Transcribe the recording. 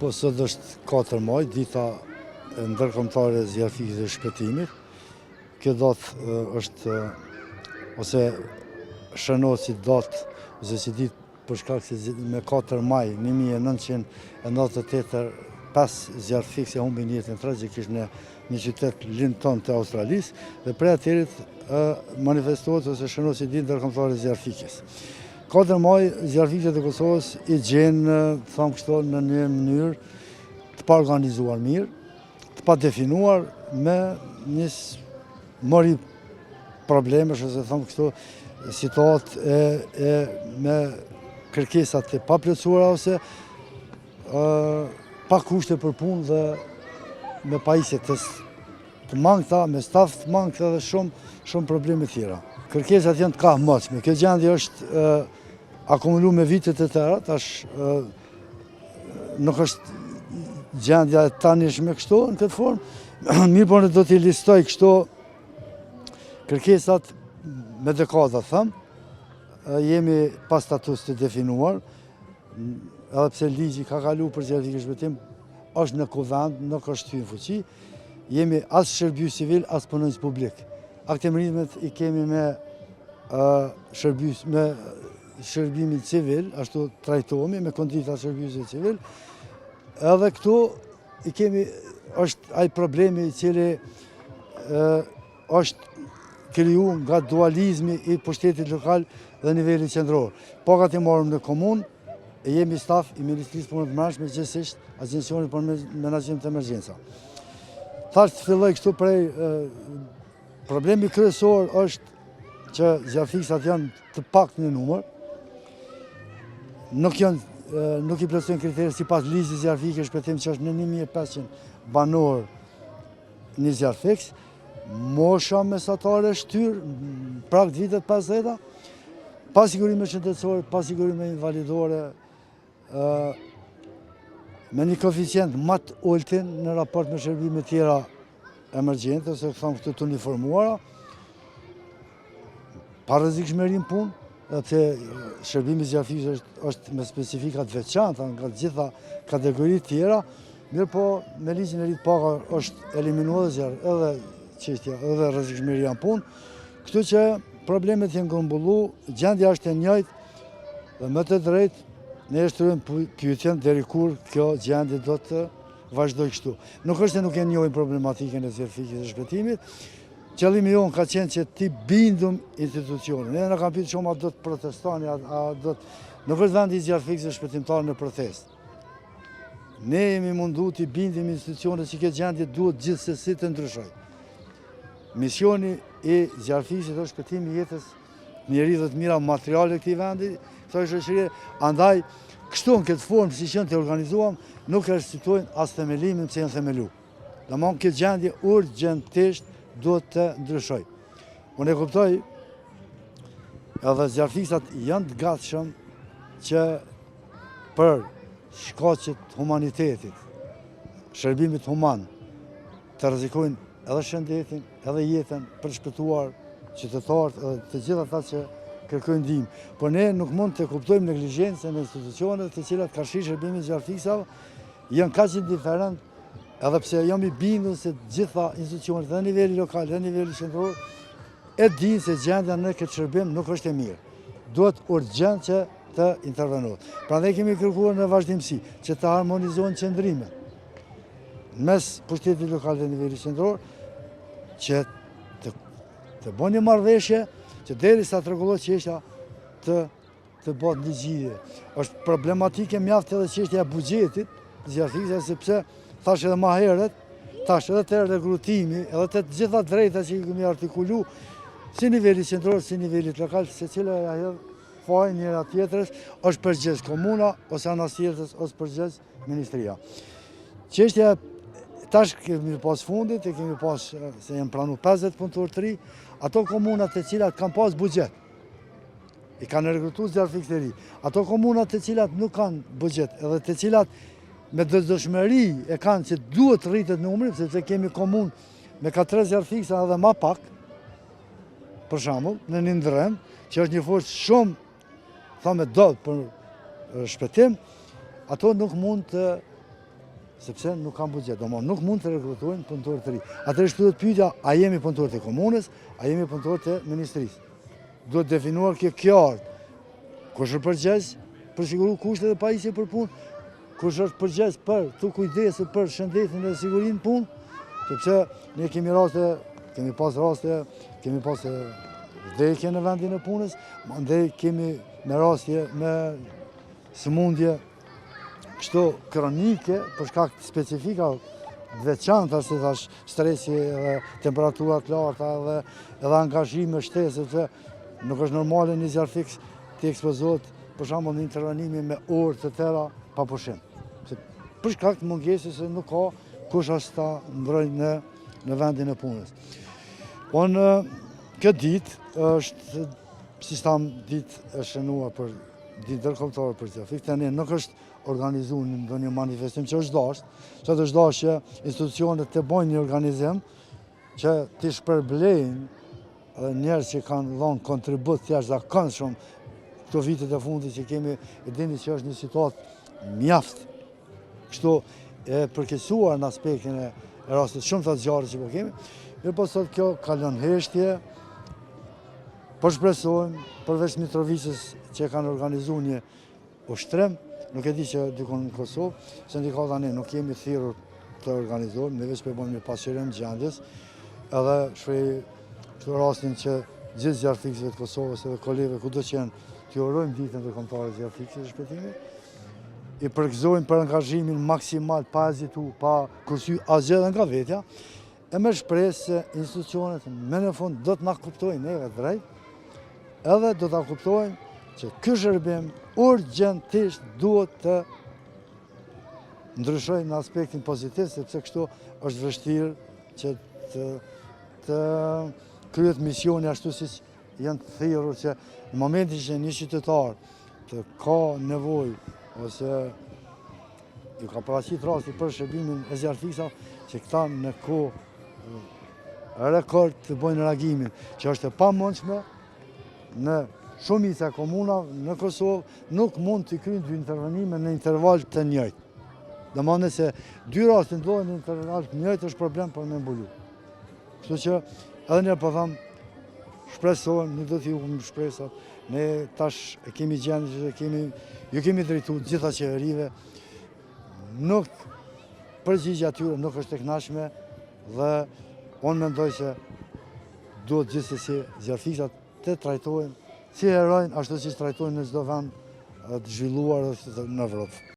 Po sot është 4 maj, dita ndërkombëtare e zjarrfikjes dhe shpëtimit. Kjo datë është ose shënohet si datë ose si ditë për shkak se me 4 maj 1998 5 zjarrfikës e humbin jetën tragjikisht në një qytet Linton të Australisë dhe prej atëherit manifestohet ose shënohet si ditë ndërkombëtare e zjarrfikjes. 4 maj zjarrfikësit e Kosovës i gjenë, thamë kështu, në një mënyrë të paorganizuar mirë, të padefinuar me një mori problemesh ose thamë kështu situatë e, e me kërkesat e paplotësuara ose ë pa kushte për punë dhe me pajisje të të mangëta, me staf të mangëta dhe shumë shumë probleme tjera. Kërkesat janë të kahmotshme. Kjo gjendje është e, akumulu me vite të tëra, tash e, nuk është gjendja e tanishme kështu në këtë formë, mirë po ne do t'i listoj kështu kërkesat me dekada, them, jemi pa status të definuar, edhe pse ligji ka kalu për zjarrfikje shpëtim, është në kuvend, nuk është hy në fuqi, jemi as shërbyes civil, as punonjës publik. Aktemërimet i kemi me shërbyes, me shërbimin civil, ashtu trajtohemi me kondita shërbyesve civil, edhe këtu i kemi, është ai problemi i cili është kriju nga dualizmi i pushtetit lokal dhe nivelit qendror. Pagat i marrim në komunë, e jemi staf i Ministrisë Punëve të Brendshme, gjegjësisht Agjencionit për Menaxhim të Emergjenca. Thash të filloj kështu prej problemi kryesor është që zjarrfikësat janë të paktë në numër, nuk janë nuk i plotësojnë kriteret sipas ligjit zjarrfikje shpëtim që është në 1500 banor një zjarrfikës, mosha mesatare shtyrë, prag të vitet 50-a, pa sigurime shëndetësore, pa sigurime invalidore, me një koeficient më të ultin në raport me shërbime tjera emergjente, ose thonë këtu të uniformuara, pa rrezikshmëri në punë, edhe pse shërbimi zjarrfikës është, është me specifika të veçanta nga të gjitha kategoritë tjera, mirë po me ligjin e ri të pagave është eliminuar edhe zjarr, edhe çështja, edhe rrezikshmëria në punë, kështu që problemet janë grumbullu, gjendja është e njëjtë dhe me të drejtë ne e shtrojmë pyetjen deri kur kjo gjendje do të vazhdojë kështu. Nuk është se nuk e njohim problematikën e zjarrfikjes dhe shpëtimit, Qëllimi jonë ka qenë që t'i bindim institucionin. Ne na kanë pyetur shumë a do të protestoni, a do të... Nuk është vendi i zjarrfikësve shpëtimtarë në protestë. Ne jemi mundu t'i bindim institucionet që kjo gjendje duhet gjithsesi të ndryshojë. Misioni i zjarrfikësit është shpëtimi i jetës njeriut dhe të mirave materiale këtij vendi, kësaj shoqërie, andaj kështu në këtë formë si janë të organizuam, nuk e arsyetojnë as themelimin pse janë themelu. Domethënë kjo gjendje urgjentisht duhet të ndryshojë. Unë e kuptoj edhe zjarrfikësat janë të gatshëm që për shkaqet e humanitetit, shërbimit human, të rrezikojnë edhe shëndetin, edhe jetën për të shpëtuar qytetarët edhe të gjithë ata që kërkojnë ndihmë. Por ne nuk mund të kuptojmë neglizhencën e institucioneve të cilat karshi shërbimit zjarrfikësave janë kaq indiferent edhe pse jam i bindur se të gjitha institucionet dhe niveli lokal dhe niveli qendror e dinë se gjendja në këtë shërbim nuk është e mirë. Duhet urgjent që të intervenohet. Prandaj kemi kërkuar në vazhdimësi që të harmonizohen qëndrimet mes pushtetit lokal dhe nivelit qendror që të të bëjnë një marrëveshje që derisa të rregullohet çështja të të bëhet një zgjidhje. Është problematike mjaft edhe çështja e buxhetit, zjarrfikësve, sepse thash edhe ma herët, tash edhe te rekrutimi, edhe te të gjitha drejta që i kemi artikulu, si niveli qendror, si nivelit lokal, secila ja hedh fajin njëra tjetrës, është përgjegjës komuna, ose anasjelltas, ose përgjegjës ministria. Çështja tash kemi pas fundit, e kemi pas se janë pranu 50 punëtorë të ri, ato komunat të cilat kanë pas buxhet, i kanë rekrutu zjarrfikës të ri. Ato komunat të cilat nuk kanë buxhet, edhe të cilat me domosdoshmëri e kanë që duhet të rritet numri, sepse kemi komunë me ka tre zjarrfikësa edhe ma pak, për shembull, në një ndërrim, që është një forcë shumë, thamë e dobët për shpëtim, ato nuk mund të. Sepse nuk kanë buxhet, domethënë nuk mund të rekrutojnë punëtorë të ri. Atëherë shtrohet pyetja, a jemi punëtorë të komunës, a jemi punëtorë të ministrisë? Duhet definuar kjo qartë. Kush është përgjegjës për siguru kushte dhe pajisje për punë? Kush është përgjegjës për t'u kujdesur për shëndetin dhe sigurinë në punë? Sepse ne kemi raste, kemi pas raste, kemi pas vdekje në vendin e punës, mandej kemi me raste me sëmundje kështu kronike për shkak të specifikave të veçanta, si thash, stresi dhe temperaturat e larta dhe edhe angazhime shtesë, sepse nuk është normale një zjarrfikës të ekspozohet për shembull në intervenime me orë të tëra pa pushim. Se për shkak të mungesës se nuk ka kush as ta ndrojë në, në vendin e punës. Po në këtë ditë është, si thamë, ditë e shënuar për ditë ndërkombëtare për zjarrfikës, te ne nuk është organizu ndonjë manifestim që është dashtë, që është dashtë që institucionet të bojnë një organizim që t'i shpërblejnë edhe njerëz që kanë dhonë kontribut të jashtëzakonshëm këto vitet e fundit që kemi e dini që është një situatë mjaft kështu e përkeqësuar në aspektin e rastit shumë të zjarrit që po kemi, mirëpo sot kjo kalon heshtje, Po shpresojmë, përveç Mitrovicës që e kanë organizu një ushtrim, nuk e di që dikun në Kosovë, sindikata ne nuk jemi thirrur të organizojmë, ne veç po e bojmë një pasqyrim gjendjes, edhe shfrytëzoj kështu rastin që gjithë zjarrfikësve të Kosovës edhe kolegëve kudo që janë t'i urojmë ditën ndërkombëtare zjarrfikësit e shpëtimit, i përgëzojmë për angazhimin maksimal pa hezitu, pa kursy asgjë edhe nga vetja, E me shpresë se institucionet më në fund do të na kuptojnë neve drejt, edhe do ta kuptojnë që ky shërbim urgjentisht duhet të ndryshojë në aspektin pozitiv, sepse kështu është vështirë që të, të kryhet misioni ashtu siç janë të thirrur që në momentin që një qytetar të ka nevojë ose Ju ka paraqit rasti për shërbimin e zjarrfikësave që këta në kohë rekord të bojnë reagimin, që është e pamundshme në shumica e komunave në Kosovë nuk mund të kryjnë dy intervenime në interval të njëjtë. Domethënë nëse dy raste ndodhin në interval të njëjtë është problem për me mbulu. Kështu që edhe njëherë po them, shpresojmë, nuk do t'i humbim shpresat, ne tash e kemi gjendje që kemi, ju kemi drejtu gjitha qeverive, nuk përgjigja tyre nuk është e kënaqshme dhe unë mendoj se duhet gjithsesi zjarrfikësat të trajtohen si heronj, ashtu siç trajtohen në çdo vend të zhvilluar dhe në Evropë.